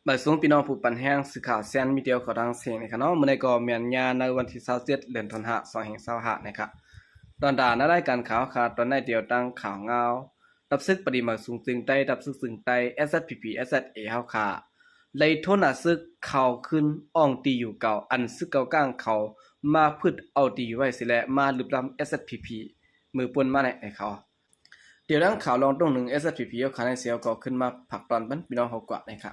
ບາຍສວງພີ່ນ້ອງຜູ້ປັນແຮງສື່ຂ່າວແຊນມີດຽວເຂົ້າທັງເສງນະຄະເນາະ. ມື້ນີ້ກໍແມ່ນຍາມໃນວັນທີຊາວເຈັດ ເດືອນທັນວາ ສອງພັນຊາວຫ້ານະຄະ. ຕອນດານະລາຍການຂ່າວຄະ ຕອນໃນດຽວຕັ້ງຂ່າວງາວ ທັບຊຶກປະຕິມາສຸງເຊິ່ງໃຕ້ ທັບຊຶກເຊິ່ງໃຕ້ SSPP SSA ເຮົາຄະ ໄດ້ໂທນາຊຶກເຂົ້າຄືນອ່ອງຕີຢູ່ເກົ່າ ອັນຊຶກເກົາກາງເຂົາມາພຶດເອົາຕີຢູ່ໄວ້ເສຍແລະ ມາລຶບລ້ຳ SSPP ມື້ປົນມາໃນໃນຂ່າວ. ດຽວດັ່ງຂ່າວລອງຕົງໜຶ່ງ SSPP ເຮົາຄະໃນເຊວກໍຂຶ້ນມາຝາກຕອນບັນພີ່ນ້ອງເຮົາກວ່າໃນຄະ.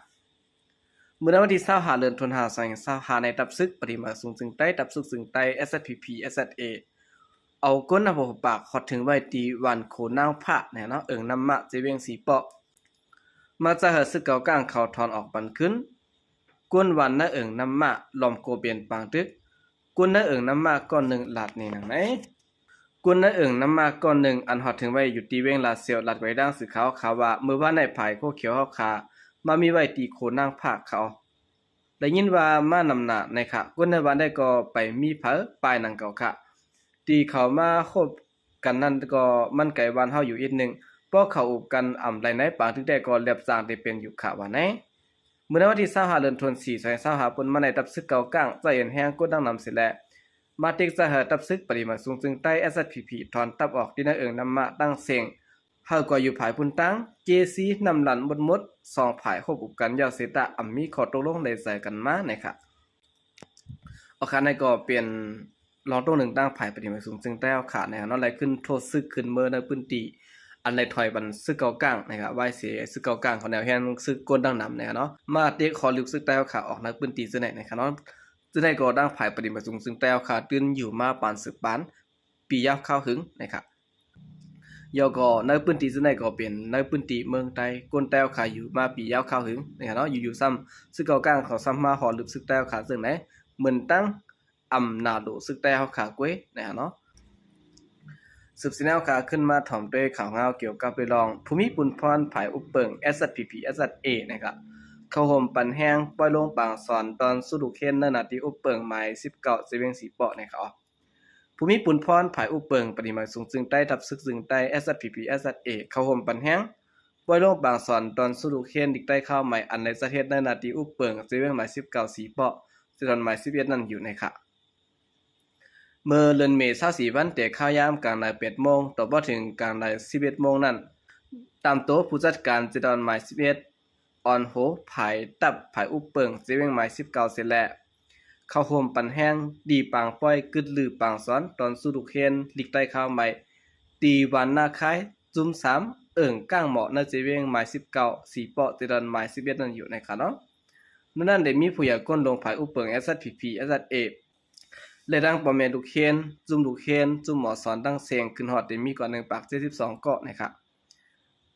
ມື້ໃນວັນທີຊາວຫ້າ ເດືອນທັນວາ ສອງພັນຊາວຫ້າ ໃນທັບຊຶກປະຕິມາສຸງເຊິ່ງໃຕ້ ທັບຊຶກເຊິ່ງໃຕ້ SSPP SSA ເອົາກົນນຳພວກປາກຮອດເຖິງໄວ້ທີ່ວັນໂຄນາງພາກນະເນາະ ເອີ່ງນ້ຳມະ ເຈເວງສີເປາະ ມາຈະໃຫ້ຊຶກເກົາກາງເຂົາຖອນອອກບັນຄືນ ກົນວັນນະເອີ່ງນ້ຳມະ ລ້ອມໂກເປັນປາງຕຶກ ກົນນະເອີ່ງນ້ຳມະກ້ອນໜຶ່ງລາດນີ້ໜັງໃນ ກົນນະເອີ່ງນ້ຳມະກ້ອນໜຶ່ງ ອັນຮອດເຖິງໄວ້ຢູ່ທີ່ເວງລາດເຊວ ລາດໄວ້ດັ່ງສື່ຂ່າວເຮົາຄະວ່າ ມື້ວານໃນພາຍໂຄຂຽວເຮົາຄະ ມາມີໄວ້ທີ່ໂຄນາງພາກເຂົາ ໄດ້ຍິນວ່າມານຳໜ້າໃນຄະ ກົນໃນວັນໃດກໍໄປມີເຜີປາຍໜັງເກົ່າຄະ ທີ່ເຂົາມາຄົບກັນນັ້ນກໍມັນໄກບ້ານເຮົາຢູ່ອີກໜຶ່ງ ເພາະເຂົາອຸບກັນອຳໄລໃນປາງຕຶກແດ່ກໍລຽບສ້າງໄດ້ເປັນຢູ່ຄະວ່າໃນ. ມື້ໃນວັນທີຊາວຫ້າ ເດືອນທັນວາ ສອງພັນຊາວຫ້າ ປົນມາໃນທັບຊຶກເກົາກາງ ໃຈເອັນແຮງກົດດັງນຳເສຍແລະ ມາຕິກຈະໃຫ້ທັບຊຶກປະຕິມາສຸງເຊິ່ງໃຕ້ SSPP ຖອນທັບອອກທີ່ນະເອີ່ງນ້ຳມະຕັ້ງເສັງ ເຮົາກໍຢູ່ພາຍພຸ້ນຕັ້ງ ເຈຊີ ນ້ຳລັນໝົດໆ ສອງພາຍຮົບອຸບກັນ ຢ່າເສຕະອຳມີຂໍ້ຕົກລົງໄດ້ໃຈກັນມາໃນຄະ. ເອົາຄະ ນັ້ນກໍເປັນລອງຕົງໜຶ່ງຕັ້ງພາຍປະຕິມາສຸງເຊິ່ງໃຕ້ເຮົາຄະໃນເນາະ ໄດ້ຂຶ້ນໂທດຊຶກຂຶ້ນເມືອໃນພື້ນທີ່ ອັນໄດ້ຖອຍບັນຊຶກເກົາກາງນະຄະ ໄວ້ເສຍຊຶກເກົາກາງຂອງແນວແຮງຊຶກກົ້ນດັງນຳໃນເນາະ ມາເຕະຂໍລຶບຊຶກໃຕ້ເຮົາຄະອອກໃນພື້ນທີ່ເຊິ່ງໃນນະຄະເນາະ. ເຊິ່ງໃນກໍດັ່ງພາຍປະຕິມາສຸງເຊິ່ງໃຕ້ເຮົາຄະ ຕື່ນຢູ່ມາປານສືບປານ ປີຍາວຄາວຫຶງນະຄະ. ແລ້ວກໍໃນພື້ນທີ່ເຊິ່ງໃນກໍເປັນໃນພື້ນທີ່ເມືອງໃຕ້ ຄົນໃຕ້ເຮົາຄະຢູ່ມາປີຍາວຄາວຫຶງນະຄະເນາະ ຢູ່ໆຊ້ຳຊຶກເກົາກາງເຂົາຊ້ຳມາຂໍລຶບຊຶກໃຕ້ເຮົາຄະເຊິ່ງໃນ ເໝືອນຕັ້ງອຳນາໂລຊຶກໃຕ້ເຮົາຄະກວຍນະຄະເນາະ. ສືບເສຍແນວຄະ ຂຶ້ນມາຖອມດ້ວຍຂ່າວງາວກ່ຽວກັບເລື່ອງ ຜູ້ມີປຸນພອນພາຍອຸບເປິງ SSPP SSA ນະຄະ ເຂົ້າໂຮມປັນແຮງ ປ່ອຍລົງປາງສອນ ດອນສຸລູເຄນ ໃນໜ້າທີ່ອຸບເປິງໝາຍສິບເກົ້າ ເຊເວັງສີເປາະນະຄະ. ຜູ້ມີປຸນພອນພາຍອຸບເປິງ ປະຕິມາສຸງເຊິ່ງໃຕ້ ທັບຊຶກເຊິ່ງໃຕ້ SSPP SSA ເຂົ້າໂຮມປັນແຮງ ປ່ອຍລົງປາງສອນ ດອນສຸລູເຄນ ລິກໃຕ້ຄາວໃໝ່ ອັນໄດ້ຈັດເຮັດໃນໜ້າທີ່ອຸບເປິງ ເຊເວັງໝາຍສິບເກົ້າ ສີເປາະ ເຊດອນໝາຍສິບເອັດນັ້ນຢູ່ໃນຄະ. ເມື່ອເດືອນເມ ຊາວສີ່ວັນ ແຕ່ຄາວຍາມກາງໃນແປດໂມງ ຕໍ່ມາເຖິງກາງໃນສິບເອັດໂມງນັ້ນ ຕາມໂຕຜູ້ຈັດການເຊດອນໝາຍສິບເອັດ ອອນໂຮພາຍຕັບພາຍອຸບເປິງ ເຊເວັງໝາຍສິບເກົ້າເສຍແລະ ເຂົ້າໂຮມປັນແຮງ ດີປາງປ້ອຍ ກຶດລືປາງສອນ ດອນສຸລູເຄນ ລິກໃຕ້ຄາວໃໝ່ ຕີວັນນາຄາຍ ຈຸ້ມສາມ ເອີ່ງກ້າງເໝາະ ໃນເຊເວັງໝາຍສິບເກົ້າ ສີເປາະ ເຊດອນໝາຍສິບເອັດນັ້ນຢູ່ໃນຄະເນາະ. ນອກນັ້ນໄດ້ມີຜູ້ໃຫຍ່ກົ້ນລົງພາຍອຸບເປິງ SSPP SSA ແລະ ທັງພໍ່ແມ່ລູກເຄນ ຈຸ້ມລູກເຄນ ຈຸ້ມໝໍສອນ ທັງເສັງ ຂຶ້ນຮອດໄດ້ມີກວ່າໜຶ່ງປາກເຈັດສິບສອງເກາະນະຄະ.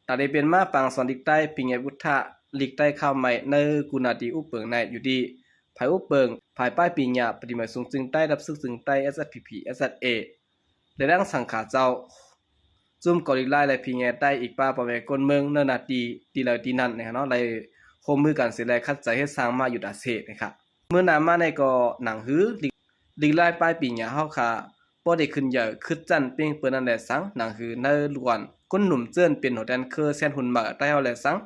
ຕາໄດ້ເປັນມາປາງສອນລິກໃຕ້ ປີໃຫຍ່ວຸດທະ ລິກໃຕ້ຄາວໃໝ່ ໃນກຸນາຕີອຸບເປິງໃນຢູ່ດີ ພາຍອຸບເປິງ ພາຍປ້າຍປີຫຍາ ປະຕິມາສຸງເຊິ່ງໃຕ້ ທັບຊຶກເຊິ່ງໃຕ້ SSPP SSA ແລະ ດັ່ງສັງຂາເຈົ້າ ຈຸ້ມກໍລິກລາຍ ແລະ ພີແງໃຕ້ ອີກປ້າພໍ່ແມ່ຄົນເມືອງ ເນີນນາຕີ ຕີເລີຍຕີນັ້ນນະເນາະ ໄດ້ຮ່ວມມືກັນເສຍແລະ ຂັດໃຈເຮັດສ້າງມາຢູ່ຕາເສນະຄະ. ມື້ໜ້າມາໃນກໍໜັງຮື ລິກລາຍປ້າຍປີຫຍາເຮົາຄະ ບໍ່ໄດ້ຂຶ້ນໃຫຍ່ ຄຶດຈັ່ນເປັງເປີນນັ້ນແຫຼະສັງ ໜັງຮືໃນລວນ ຄົນໜຸ່ມເຈີ້ນເປັນຫົວແດນເຄີແຊນຮຸນເໝີໃຕ້ເຮົາແຫຼະສັງ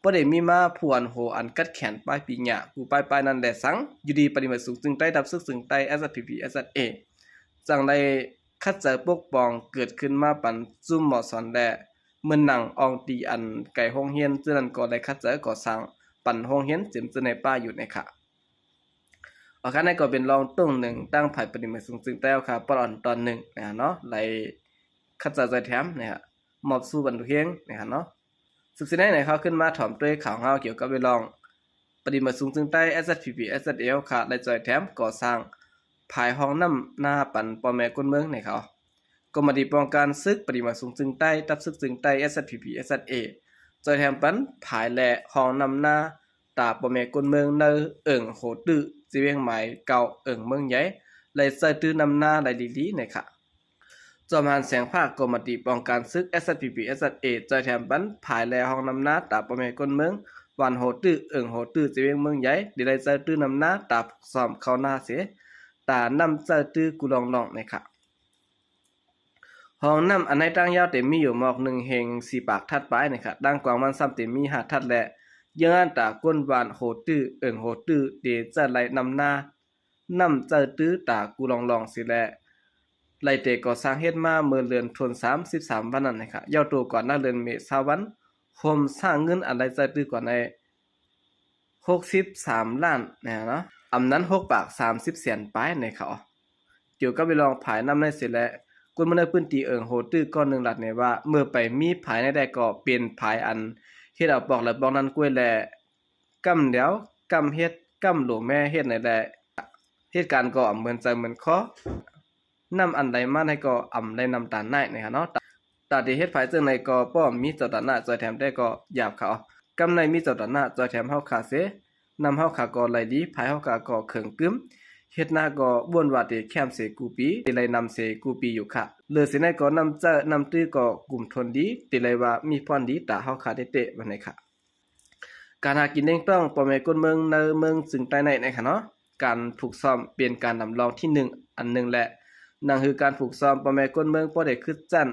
ບໍ່ໄດ້ມີມາຜູ້ອັນໂຫອັນກັດແຂນປ້າຍປີຫຍາ ກູປ້າຍປ້າຍນັ້ນແຫຼະສັງ ຢູ່ດີປະຕິມາສຸງເຊິ່ງໃຕ້ ທັບຊຶກເຊິ່ງໃຕ້ SSPP SSA ຈັ່ງໄດ້ ຂັດໃຈປົກປ້ອງເກີດຂຶ້ນມາປັນຈຸ້ມໝໍສອນແລະ ເໝືອນໜັງອ່ອງຕີອັນໄກໂຮງຮຽນເທື່ອນັ້ນກໍໄດ້ຂັດໃຈກໍ່ສ້າງປັນໂຮງຮຽນເຕັມເທື່ອໃນປ້າຢູ່ໃນຄະ. ອາຄານໃນກໍເປັນລອງຕົງໜຶ່ງຕັ້ງພາຍປະຕິມາສຸງເຊິ່ງໃຕ້ເຮົາຄະ ປອດອອນຕອນໜຶ່ງນະເນາະ ໄດ້ຂັດໃຈຊ່ອຍແຖມນະ ມອບສູ່ບັນທຸເຮງນະເນາະ. ສືບເສຍໃນໃນຂ່າວຂຶ້ນມາຖອມດ້ວຍຂ່າວເງົາກ່ຽວກັບເລື່ອງ ປະຕິມາສຸງເຊິ່ງໃຕ້ SSPP SSA ເຮົາຄະ ໄດ້ຊ່ອຍແຖມກໍ່ສ້າງ ພາຍຮ່ອງນ້ຳນາປັນພໍ່ແມ່ຄົນເມືອງໃນເຂົາ. ກອມມາທິປ້ອງກັນຊຶກປະຕິມາສຸງເຊິ່ງໃຕ້ ທັບຊຶກເຊິ່ງໃຕ້ SSPP SSA ຊ່ອຍແຖມປັນພາຍ ແລະ ຮ່ອງນ້ຳນາຕາພໍ່ແມ່ຄົນເມືອງ ໃນເອີ່ງໂຫຕື້ ເຈວຽງໝາຍເກົ້າ ເອີ່ງເມືອງໃຫຍ່ ໄດ້ໃຊ້ຕື້ນ້ຳນາໄດ້ດີໆໃນຂະ. ຈອມທະຫານແສງພາກ ກອມມາທິປ້ອງກັນຊຶກ SSPP SSA ຈ່ອຍແຖມປັນພາຍ ແລະ ຮ່ອງນ້ຳນາຕາພໍ່ແມ່ຄົນເມືອງ ບ້ານໂຫຕື້ ເອີ່ງໂຫຕື້ ເຈວຽງເມືອງໃຫຍ່ ທີ່ໄດ້ໃຊ້ຕື້ນ້ຳນາຕາຜູກຊ້ອມເຂົ້ານາເສ ຕານ້ຳໃຊ້ຕື້ກູ່ລ່ອງໆໃນຂະ. ຮ່ອງນ້ຳອັນໃນຕັ້ງຍາວເຕັມມີຢູ່ໝອກໜຶ່ງເຮັງສີ່ປາກທັດປາຍໃນຂະ ຕັ້ງກວ້າງມັນຊ້ຳເຕັມມີຫ້າທັດ ແລະ ເຍືອງອັນຕາກົ້ນບ້ານໂຮຕື້ ເອີງໂຮຕື້ ເຕໃຈໄຫຼນຳນາ ນ້ຳໃຈຕື້ຕາກູລອງໆ ຊີ້ແລະ ໄຫຼເຕກໍ່ສ້າງເຮັດມາເມື່ອເດືອນທົນສາມສິບສາມວັນນັ້ນນະຄະ ເຍົາໂຕກວ່ານະເດືອນເມສາວັນ ໂຮມສ້າງເງິນອັນໄຫຼໃຈຕື້ກວ່າໃນຫົກສິບສາມລ້ານນະເນາະ ອຳນັ້ນຫົກປາກສາມສິບແສນປາຍນະຄະ. ກ່ຽວກັບເລື່ອງພາຍນ້ຳໃນຊີ້ແລະ ຄົນເມືອງໃນພື້ນທີ່ເອີງໂຮຕື້ ກ່ອນໜຶ່ງລັດແນວ່າ ເມື່ອໄປມີພາຍໃນໃດກໍເປັນພາຍອັນເຮັດເອົາປອກແລະປອກນັ້ນກ້ວຍແລະ ກຳດຽວ ກຳເຮັດ ກຳໂຫຼແມ່ເຮັດໃນແລະ ເຮັດການກໍອຳເມີນໃຈເມີນຄໍ ນ້ຳອັນໄຫຼມາໃນກໍອຳໄຫຼນຳຕານໃນນະຄະເນາະ ຕາທີ່ເຮັດພາຍເຊິ່ງໃນກໍປ້ອມມີເຈົ້າຕານະຈອຍແຖມແຕ່ກໍຢາບຂາວ ກຳໃນມີເຈົ້າຕານະຈອຍແຖມເຮົາຂາເສ ນ້ຳເຮົາຂາກໍໄຫຼດີ ພາຍເຮົາຂາກໍເຂີງກຶມ ເຮັດນາກໍບ່ວນວ່າເຕແຄມເສກູປີ ເຕໄຫຼນຳເສກູປີຢູ່ຂະ ເຫຼືອເສໃນກໍນ້ຳເຈີນ້ຳຕື້ກໍກຸ້ມທົນດີ ເຕໄຫຼວ່າມີພອນດີຕາເຮົາຂາເຕໆ ວ່າໃນຂະ. ການຫາກິນລ້ຽງຕ້ອງພໍ່ແມ່ຄົນເມືອງໃນເມືອງເຊີງໃຕ້ໃນນະຄະເນາະ ການຝຶກຊ້ອມເປັນການລຳລອງທີໜຶ່ງອັນໜຶ່ງແລະ ໜັງສືການຝຶກຊ້ອມພໍ່ແມ່ຄົນເມືອງ ພໍໄດ້ຄຶດຊັ້ນ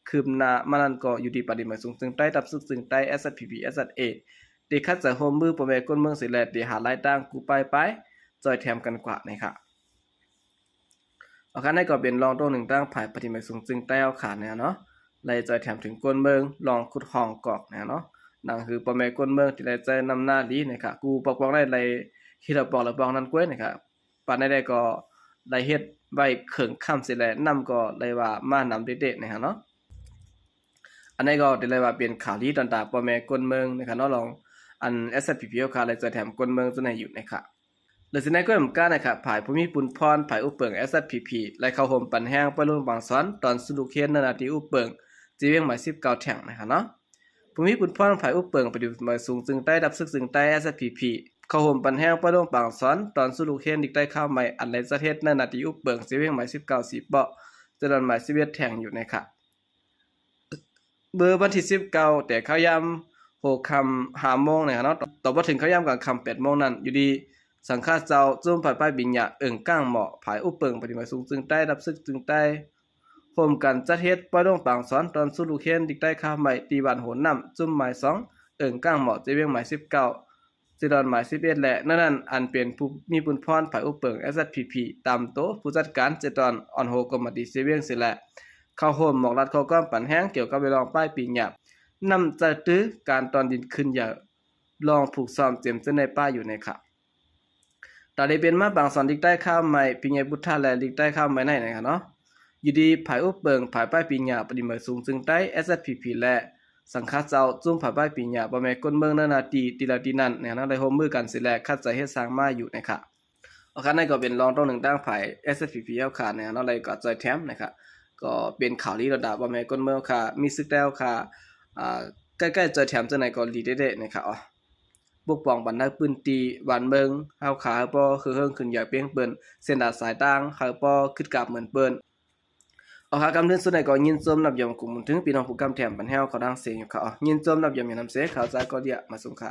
ຄືບໜ້າມານັ້ນກໍຢູ່ທີ່ປາກດິນໃໝ່ສູງເຊີງໃຕ້ ທັບຊຶກເຊີງໃຕ້ SSPP SSA ເຕຂັດໃຈຮ່ວມມືພໍ່ແມ່ຄົນເມືອງຊີ້ແລະ ເຕຫາລາຍຕ່າງກູ້ປ້າຍປາຍ ຈອຍແຖມກັນກວ່ານະຄະ. ອາຄານໃນກໍເປັນລອງໂຕໜຶ່ງຕັ້ງພາຍປາກດິນໃໝ່ສູງເຊີງໃຕ້ເຮົາຂານະເນາະ ໄດ້ຈອຍແຖມເຖິງຄົນເມືອງລອງຂຸດຮ່ອງກອກນະເນາະ ໜັງສືພໍ່ແມ່ຄົນເມືອງທີ່ໄດ້ໃຈນຳນາລີນະຄະ ກູປອກປອງໄດ້ໄດ້ເຮັດເອົາປອກແລະປອກນັ້ນກ້ວຍນະຄະ ປານໃດກໍໄດ້ເຮັດໄວ້ເຄິ່ງຄ່ຳຊີ້ແລະ ນ້ຳກໍໄດ້ວ່າມານຳເດໆນະຄະເນາະ ອັນໃດກໍໄດ້ວ່າເປັນຂ່າວດີຕໍ່ບັນດາພໍ່ແມ່ຄົນເມືອງນະຄະເນາະ ລອງອັນ SSPP ເຮົາຂາໄດ້ຈອຍແຖມຄົນເມືອງຈະໄດ້ຢູ່ນະຄະ. ແລະ ຊິໃນກ້ວຍໝາກກ້ານະຄະ ຝ່າຍຜູ້ມີປຸນພອນ ຝ່າຍອຸບເປິງ SSPP ໄດ້ເຂົ້າໂຮມປັນແຮງປ່ອຍລົງບາງສ່ວນ ຕອນສູ້ລູກຮຽນໃນໜ້າທີ່ອຸບເປິງ ເຈວຽງໝາຍສິບເກົ້າແທ່ງນະຄະເນາະ ຜູ້ມີປຸນພອນຝ່າຍອຸບເປິງ ປະດິມໃໝ່ສູງເຊີງໃຕ້ ດັບຊຶກເຊີງໃຕ້ SSPP ເຂົ້າໂຮມປັນແຮງປ່ອຍລົງບາງສ່ວນ ຕອນສູ້ລູກຮຽນດິກໄດ້ຄາວໃໝ່ ອັນໄດ້ຈັດເຮັດໃນໜ້າທີ່ອຸບເປິງ ເຊວຽງໝາຍສິບເກົ້າ ສີເປາະ ຈຳນວນໝາຍສິບເອັດແທ່ງຢູ່ນະຄະ. ເມື່ອວັນທີສິບເກົ້າ ແຕ່ເຂົ້າຍາມຫົວຄ່ຳຫ້າໂມງນະຄະເນາະ ຕໍ່ມາເຖິງເຂົ້າຍາມກາງຄ່ຳແປດໂມງນັ້ນ ຢູ່ດີສັງຄະເຈົ້າ ຈຸ້ມຝ່າຍປ້າຍປີຍາ ເອີງກ້າງໝໍ້ ຝ່າຍອຸບເປິງ ປະດິມໃໝ່ສູງເຊີງໃຕ້ ດັບຊຶກເຊີງໃຕ້ ຮ່ວມກັນຈັດເຮັດປ່ອຍລົງບາງສ່ວນ ຕອນສູ້ລູກຮຽນດິກໄດ້ຄາວໃໝ່ ທີ່ບ້ານໂຫນນ້ຳ ຈຸ້ມໝາຍສອງ ເອີງກ້າງໝໍ້ ເຈວຽງໝາຍສິບເກົ້າ ເຈດອນໝາຍສິບເອັດ ແລະ ໃນນັ້ນອັນເປັນຜູ້ມີປຸນພອນຝ່າຍອຸບເປິງ SSPP ຕາມໂຕ ຜູ້ຈັດການເຈດອນ ອອນໂຮກອມມາຕີເຊວຽງ ຊີ້ແລະ ເຂົ້າຮ່ວມມອກລັດຂໍ້ຄວາມປັນແຮງກ່ຽວກັບເລື່ອງປ້າຍປີຍາ ນ້ຳໃຈຕື້ ການຕອນດິນຂຶ້ນໃຫຍ່ ລອງຜູກຊ້ອມເຕັມເຊິ່ງໃນປ່າຢູ່ໃນຂະ ຕາໄດ້ເປັນມາບາງສ່ວນດິກໄດ້ຄາວໃໝ່ ປີໃຫຍ່ພຸດທະ ແລະ ດິກໄດ້ຄາວໃໝ່ໃນນະຄະເນາະ ຢູ່ດີຝ່າຍອຸບເປິງ ຝ່າຍປ້າຍປີຍາ ປະດິມໃໝ່ສູງເຊີງໃຕ້ SSPP ແລະ ສັງຄະເຈົ້າ ຈຸ້ມຝ່າຍປ້າຍປີຍາ ພໍ່ແມ່ຄົນເມືອງໃນໜ້າທີ່ ທີ່ລະທີ່ນັ້ນນະຄະເນາະ ໄດ້ຮ່ວມມືກັນຊີ້ແລະ ຂັດໃຈເຮັດສ້າງມາຢູ່ນະຄະ. ອາຄານໃນກໍເປັນລອງໂຕໜຶ່ງຕັ້ງຝ່າຍ SSPP ເຮົາຂານະຄະເນາະ ໄດ້ກໍຈອຍແຖມນະຄະ ກໍເປັນຂ່າວດີຕໍ່ບັນດາພໍ່ແມ່ຄົນເມືອງເຮົາຂາ ມີສຶກແລ້ວຂາ ອ່າ ໃກ້ໆຈອຍແຖມຈັ່ງໃດກໍດີເດໆນະຄະ ປົກປ້ອງບັນດາພື້ນທີ່ບ້ານເມືອງເຮົາຂາ ໃຫ້ພໍຄືເຮີງຂຶ້ນໃຫຍ່ເປັງເປີນ ເສັ້ນດາດສາຍຕ່າງ ໃຫ້ພໍຄຶດກັບເໝືອນເປີນ. ເອົາ ຄະ ກຳເດີນສຸດໃດກໍຍິນຊົມນັບຢອມກຸ້ມເຖິງພີ່ນ້ອງຜູ້ກຳແຖມບັນແຮວເຂົ້າດັງເສຍຢູ່ຂະ ຍິນຊົມນັບຢອມນຳເສ ເຂົ້າໃຈກໍດຽມາສົ່ງຂະ.